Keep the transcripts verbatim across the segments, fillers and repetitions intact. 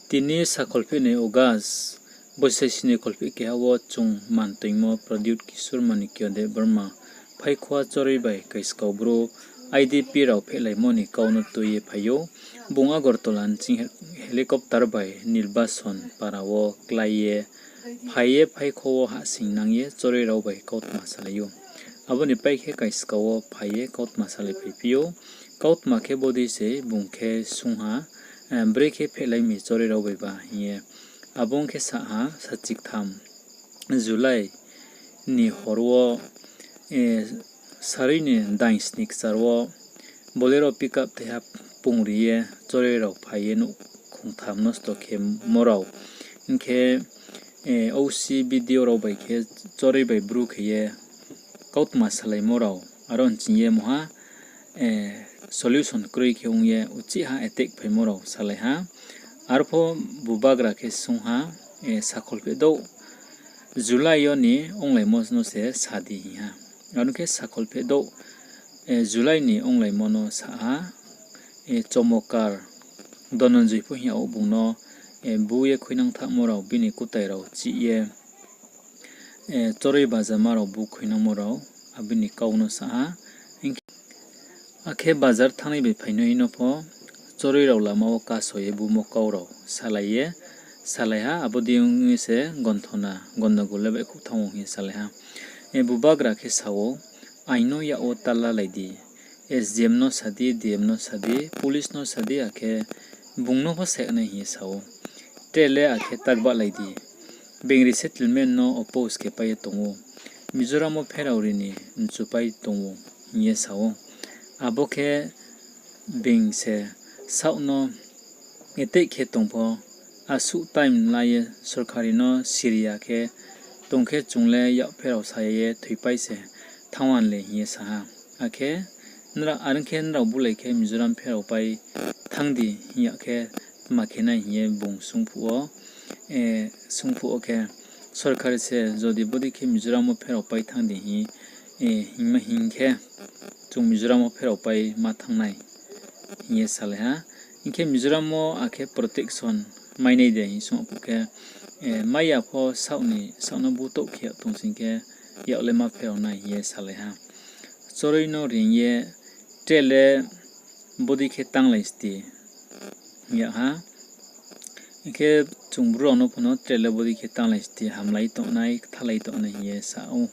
Tini sakholpheh noi August, boisai sini kholpheh keha wo chung mantoingmo Pradyut Kishore Manikya Debbarma, Phaikhoa Choroi bai Kaiskau Bru, I D P rao phehlaimo ni kau no tui ye phai ou. Bung Agartala ni ching he-, helicopter bai Nirbason para wo klái ye phai ye Phaikhoa wo hahsoingnang ye choroi rao bai kautma salai ou. Abo ni pai khe Kaiskau wo phai ye kautma salai phaiphi ou. Kautma khe bodei se bung khe sung ha, eh, brekhe phehlai mi choroi rao bai ba hing ye. Abo ong khe sa ha, sachiktham July ni hor wo, eh, sarui ni daing sni kchar wo Bolero pickup teiha pungri ye choroi rao phai ye nouhkhong tham nosto khemo rao. Hing khe, eh, O C B D O rao bai khe choroi bai bru khe ye kautma salaimo rao, aro nching ye mungha, eh, solution kroi khe ong ye uchih ha attack phaimo rao salai ha. Arpho bubagra khe sung ha, eh, sakholpheh douh July yo ni onglaimo no se sa di hing ha. Aro khe sakholpheh douh, eh, July ni onglaimo no sa ha, eh, chomokar Dhananjoy pho hing yag ou bung no, eh, bu ye khuinang thahmo rao bini kutai rao chih ye, eh, choroi bajama rao bu khuinangmo rao, abini kau no sa ha. Hing khe, akhe bazar thanngnai bai phainoi no pho choroi rao lama wo kaso ye bumo kau rao salai ye, salai ha, abo dei ong ye se gonthona, gondogol le baihkhouh thanng ou hing ye salai ha. Eh, bubagra khe sa ou, aing no yak wo tala lai di, S D M no sa di, D M no sa di, police no sa di, akhe bung no pho sa yag nai hing ye sa ou. Tre le akhe takbahlai di. Being resettlement no oppose khe pai ye tong ou. Mizoram wo pherao ri ni mchupai tong ou hing ye sa ou. Abo khe being se saoh no attack khe tong pho, asuh time la ye sorkari no siri ya khe tong khe chung le yak pherao sa ya ye thoipai se thanng wan le hing ye sa ha. Akhe nrao, are ong khe nrao bulai khe Mizoram pherao pai thanng di hing yag khe tma khe nai hing ye bung sungphuh wo, eh, sungphuh wo khe sorkari se jodi bodei khe Mizoram wo pherao pai thanng di hing, eh, hingma hing khe chung Mizoram wo pherao pai ma thanng nai hing ye salai ha. Hing khe Mizoram wo akhe protection mai nai de hing sung phuh khe, eh, mai ya pho saoh ni, saoh no butouh khe yag tong sing khe yak le ma pherao nai hing ye salai ha. Choroi no reing ye tre le bodei khe tanglai sti hing yag ha. Hing khe chung bru rao no pho no tre le bodei khe tanglai sti hamlai tongnai, kthalai tongnai hing ye sa ou.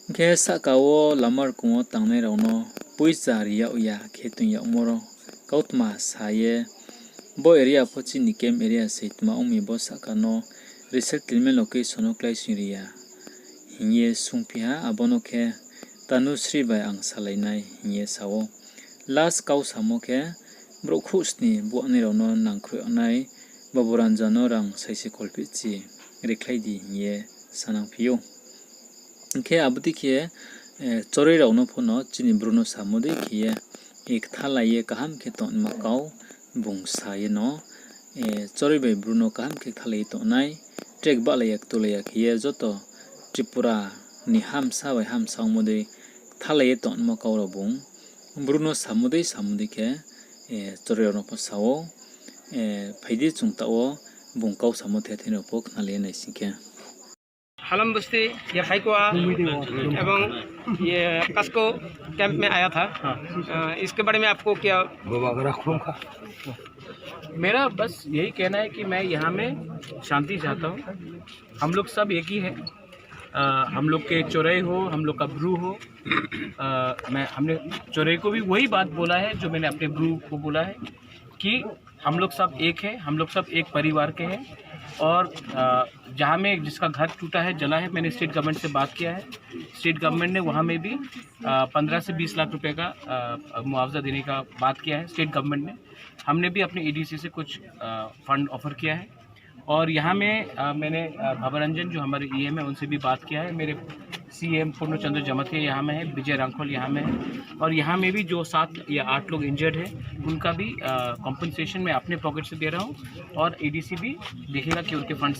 Hing khe sahka wo lama rkong wo tangnai rao no poicha ri yag ya khe toing yagmo rao kautma sa ye, bo area pho chini camp area se tma ong mi bo sahka no resettlement location no kláisoing ri ya hing ye sungphi ha, abo no khe Tanusri bai ang salai nai hing ye sa ou. Last kau samo khe brouh khrouhsni buahnai rao no nangkhruh yag nai Baburanjan no rang saisi kholphehchi rikhlai di hing ye sanangphi ou. Hing khe abo dei khe, eh, choroi rao no pho no chini bru no samo dei khe ye, eh, kthalai ye kaham khe tongnaima kau bung sa ye no, eh, choroi bai bru no kaham khe kthalai ye tongnai, tre kbahlai ya ktulai ya khe ye joto Tripura ni hamsa bai hamsa ongmo dei kthalai ye tongnaima kau rao bung bru no samo dei samo dei khe, eh, choroi rao no pho sa ou, eh, phai di chung taoh wo bung kau samo the the rao pho khnalai ye nai sing khe. Halam बस्ती या फैकुआ एवं ये कास्को कैंप में आया था। अ, इसके बारे में आपको क्या? मेरा बस यही कहना है कि मैं यहाँ में शांति चाहता हूँ। हम लोग सब एक ही हैं। अ, हम लोग के चोरई हो, हम लोग का ब्रू हो, अ, मैं, हमने चोरई को भी वही बात बोला है जो मैंने अपने ब्रू को बोला है कि हम लोग सब एक हैं, हम लोग सब एक परिवार के हैं। और, अ, जहाँ में जिसका घर टूटा है, जला है, मैंने स्टेट गवर्नमेंट से बात किया है। स्टेट गवर्नमेंट ने वहाँ में भी, अ, पन्द्रह से बीस लाख रुपए का, अ, मुआवजा देने का बात किया है स्टेट गवर्नमेंट ने। हमने भी अपने ईडीसी से कुछ, अ, फंड ऑफर किया है। और यहाँ में, अ, मैंने, अ, भवरंजन जो हमारे ईएम है, उनसे भी बात किया है। मेरे सीएम पूर्णचंद्र जमातिया यहाँ में है, विजय रांखल यहाँ में है। और यहाँ में भी जो सात या आठ लोग इंजर्ड हैं, उनका भी, अ, कॉम्पेंसेशन मैं अपने पॉकेट से दे रहा हूँ और ईडीसी भी देखेगा कि उनके फंड्स